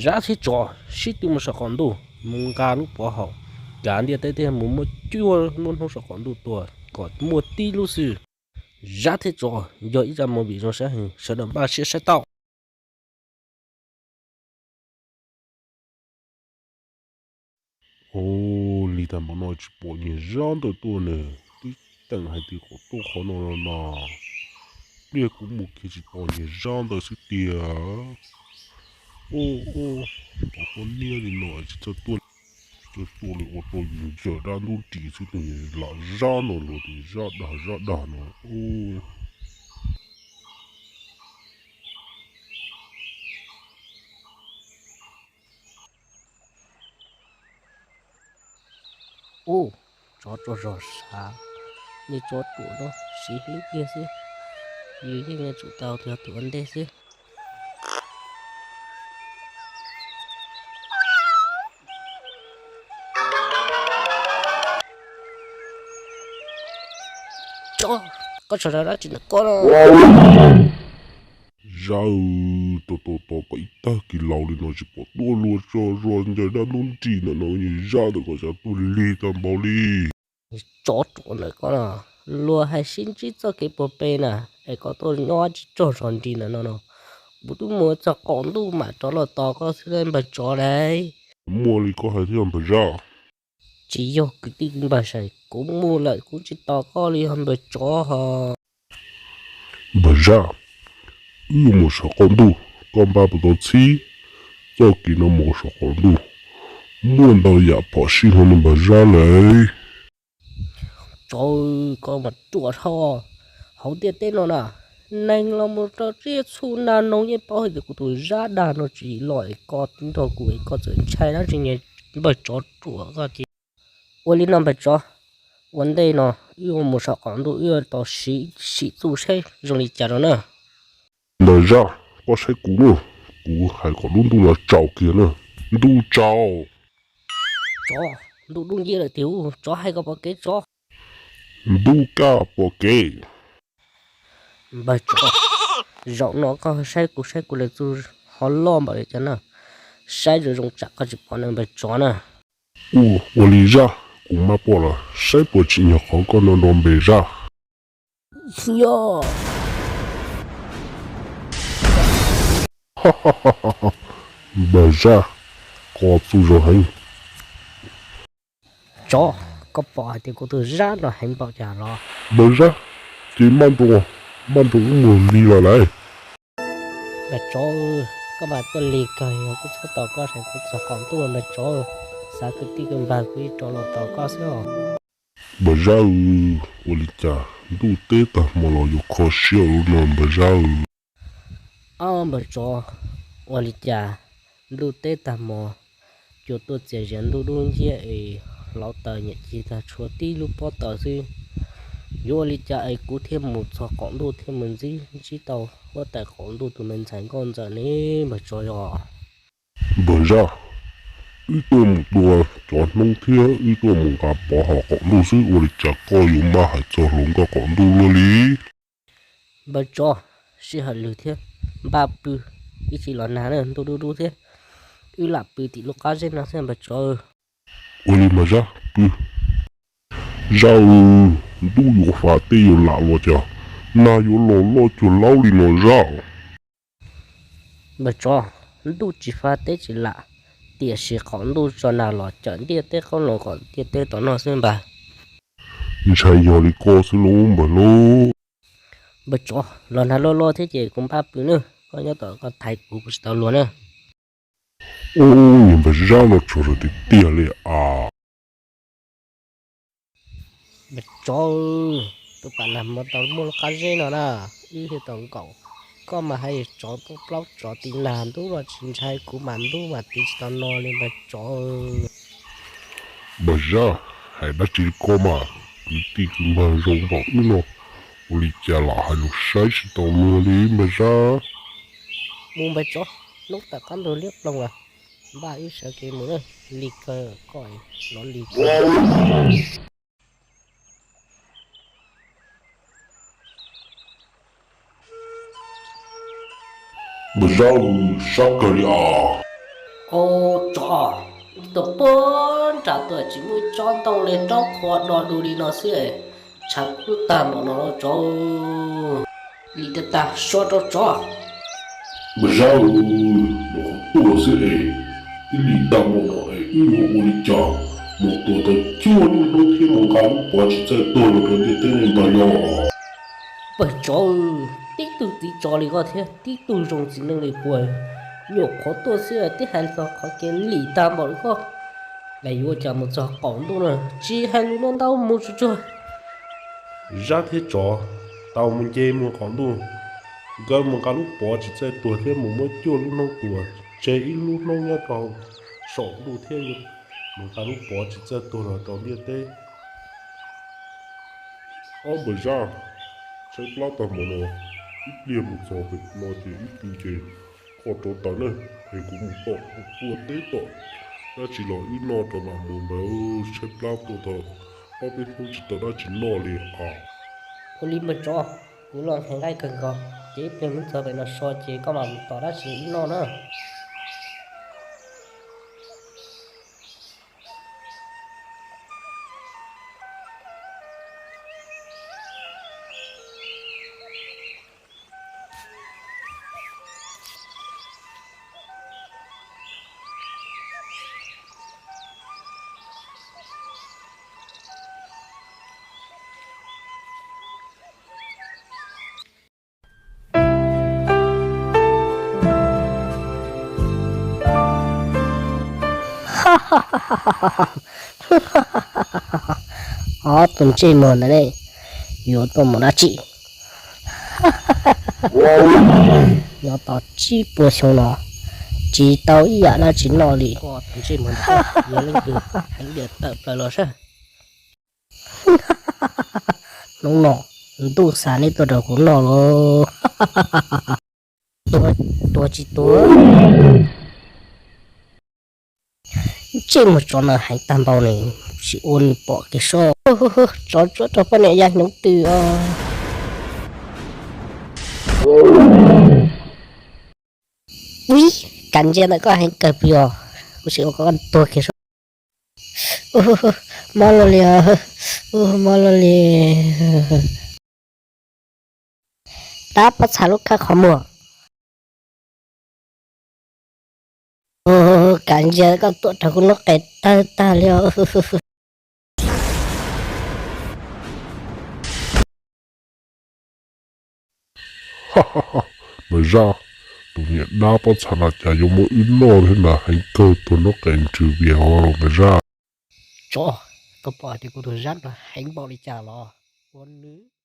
Zab thiab tsov sib tw mus saum qaum ntuj mus nqa lub pov haum, kav ntiaj teb thiaj mus muaj cuaj lub hnub saum qaum ntuj tuag kom muaj tib lub xwb. Zab thiab tsov yog ib zaj movie zoo saib heev, sawv daws npaj siab saib tau. Ua li tag npaum no tsis pom niag Zab ntawd tuaj ne, twb teem hais tias kom tuaj qhov no no no, pliag kuv mus kiag tsis pom niag Zab ntawd xwb tiag. Ua ua, pom koj niaj li no tsis txawj tuaj, txawj tuaj li ua rau yus ncaws dab ntub nris xwb, tus niag lam Zab no luag tias Zab dag Zab dag no. Ub, tsov tsaug zog sav, niag tsov ruam no siv hlwb kiag xwb, yus yeej yuav tsum tau yog tus ua ntej xwb. Tsov, koj tsaug zog dab tsi ntawm koj no? Zab, tos tos tos koj ib tag kis laus li no tsis pom tuaj luag tso zos ncaws dab ntub nris ntawm no, niag Zab ntawm koj xav tuaj lig tag npaum li. Tsov ruam ntawm koj no, luag hais sib ntsib txoj kev puag pem na, es koj tuaj nyob tsis tsaug zog nris ntawm no no. Kuv twb mus txog qaum ntuj mam rov los tos koj xwb npawg tsov lauj. Muaj li koj hais thiab npawg Zab. Tsis yog kwv tij npawg Zab, kuv mus lawm kuv tsis tos koj li os npawg tsov ho. Npawg Zab, wb yuav mus saum qaum ntuj, koj npaj puas tau txhib? Txoj kev no mus saum qaum ntuj muaj ntau yam phom sij hawm no npawg Zab lauj. Tsov, koj mas ruam dhau. Hauv ntiaj teb no na, neeg los mus rau tsiaj txhu nag noog yeej paub hais tias kuv tus Zab dag no tsis los es koj nrog kuv es koj txawm ntshai dab tsi, npawg tsov ruam koj tiag. Ua li no npawg tsov, ua ntej no wb yuav mus saum qaum ntuj, wb yuav tau sim txuj saib zoo li cas rau na. Npawg Zab, koj saib kuv na, kuv hais kom lub ntuj no tsaus kiag na. Ntuj tsaus. Tsov, ntuj dub nciab lawm tiag, tsov hais kom pom kev tsov. Ntuj kaj pom kev. Npawg tsov, zaum no koj saib kuv saib kuv lawv txuj ho loj npaum li cas na. Saib zoo zoo tsam koj tsis pom na npawg tsov na. Ua, ua li Zab, kuv maj pom los saib puas tsim nyog qhov koj no nrov npe Zab. Npawg Zab, koj txuj zoo heev. Tsov, koj pom hais tias kuv tus Zab no heev npaum cas los? Npawg Zab, ces maj nroos, maj nroos wb mus lig los lawm. Npawg tsov, koj mas tuaj lig kawg, yog kuv txhob tos koj ces kuv txog qaum ntuj npawg tsov, xav kwv tij kwv npawg kuv yeej rov los tos koj xwb os. Npawg Zab, ua li cas ntuj teb tag hmo los yuav kho siab ua luaj no npawg Zab? Ob npawg tsov, ua li cas ntuj teb tag hmo, cua tuaj txias zias ntuj dub nciab es hlauv taws nyiam ci tag tshuav tib lub pob taws xwb. Yuav ua li cas es kuv thiaj mus txog qaum ntuj thiaj mus ntsib ntsib tau huab tais qaum ntuj tus me ntxhais nkauj ntxawm ne npawg tsov yog? Npawg Zab, wb tuaj mus tua cov hnub thiab wb tuaj mus nqa pov haum qaum ntuj xwb, ua li cas koj yuav maj hais txog hluas nkauj qaum ntuj luaj li? Npawg tsov, sij hawm lwg thiab, npaj pw, ib chim los nag na, ntuj dub dub thiab, wb lam pw tim lub qab zeb no xwb npawg tsov. Ua li mas Zab, pw. Zab, ntuj yuav fa teb yuav lam los cas nag yuav los loj cuag laub li no Zab? Npawg tsov, ntuj tsis fa teb tsis lam, tiam sis qaum ntuj tso nag los cawm ntiaj teb qoob loo kom ntiaj teb tau noj xwb npawg. Ntshai yog li koj xwb lauj npawg lauj. Npawg tsov, los nag loj loj thiab ces kuv npaj pw nawb, koj nyob tom koj thaiv kuv, kuv tsis tau luag na. Ub, niag npawg Zab no tsaug zog tiag tiag li as. Npawg tsov, tus pam nag hmo tau muaj lub qab zeb no na, wb thiaj tau nkaum. Koj mas hais tsov plaub tsov ti nag, ntuj los tsis ntshai, kuv mas ntuj mas tiv tsis tau no li npawg tsov. Npawg Zab, hais dab tsi koj mas, kwv tij kwv npawg zoo npaum wb no, ua li cas lam hais lus saib tsis tau luag li npawg Zab. Mus npawg tsov, hnub tawm qab ntug liab ploog lawm, npaj wb sawv kev mus na, lig kawg koj, los lig kawg. Npawg Zab, sab kawg li as. Au, tsov, tuaj puag nram tuaj tsis muaj ib tsob ntoo li, raub qhua do du li no xwb, tshav kub tag npaum no los tsov. Lim tag tag so rau tsov. Mas Zab, nws qhov tuaj xwb es, ib lim tag npaum no es wb yuav ua li cas mus tua tau cuaj lub hnub thiab mus nqa lub pov tsis txawj tuag los rau ntiaj teb ne ntag yog? Pawg tsov, tib tug txiv tsov li koj thiab tib tug zoo txiv neej li kuv, nyuam qhuav tuaj xwb twb hais txog qhov kev lim tag npaum li koj, lawv yuav ua cas mus txog qaum ntuj na, tsis hais lus no ntau mus tsuag tsuag. Zab thiab tsov, tau mus nce mus qaum ntuj, nkawd mus nqa lub pov tsis txawj tuag thiab mus muab cuaj lub hnub tuag, tseg ib lub hnub nyob rau saum ntuj thiab mus nqa lub pov tsis txawj tuag los rau ntiaj teb. Ob npawg Zab, tshaib plab tag npaum no, ib pliag mus txog pem no ces ib pw ces koj rauv taws na, es kuv mus tom ua teb tom dab tsi los wb noj rau mam mus ntawd, tshaib plab tuaj tau ob peb hnub tsis tau dab tsi noj li os. Ua li npawg tsov, kuv los nqhis nqaij kawg nkaus, ces ib pliag mus txog pem no so ces koj mam mus tom dab tsi wb noj na. Ob tug ntsej muag ntawd ne, yuav tuaj mus dab tsi? Nyob tau tsib puas xyoo no, tsis tau ib yam dab tsi noj li. Tus ntsej muag ntawd yog leej twg heev diam tawm plaws los saib. Hnub no ntuj xa neb tuaj rau kuv noj los. Tuag tsis tuag? Ntsej muag tsov no heev tag npaum ne, tsis ua nws pom kev soj. Tsov tsuab rau poj niam yaj hnyuv twm os. Ui, kav ntsia ntawm koj heev kawg pw os, kuv sim ua koj tuag kiag soj. Mob luaj li, mob luaj li. Dab pob txha lub khab qhov muag. Kav ntsia koj tuaj rau kuv lub qe tawg tag li os. Mas Zab, tus niam dab pob txha no cas yuav muab wb noj thiab na, heev kawg tuag nub qe nrws vias os Mas Zab. Tsov, koj pom tias kuv tus Zab no heev npaum li cas los? Ua nws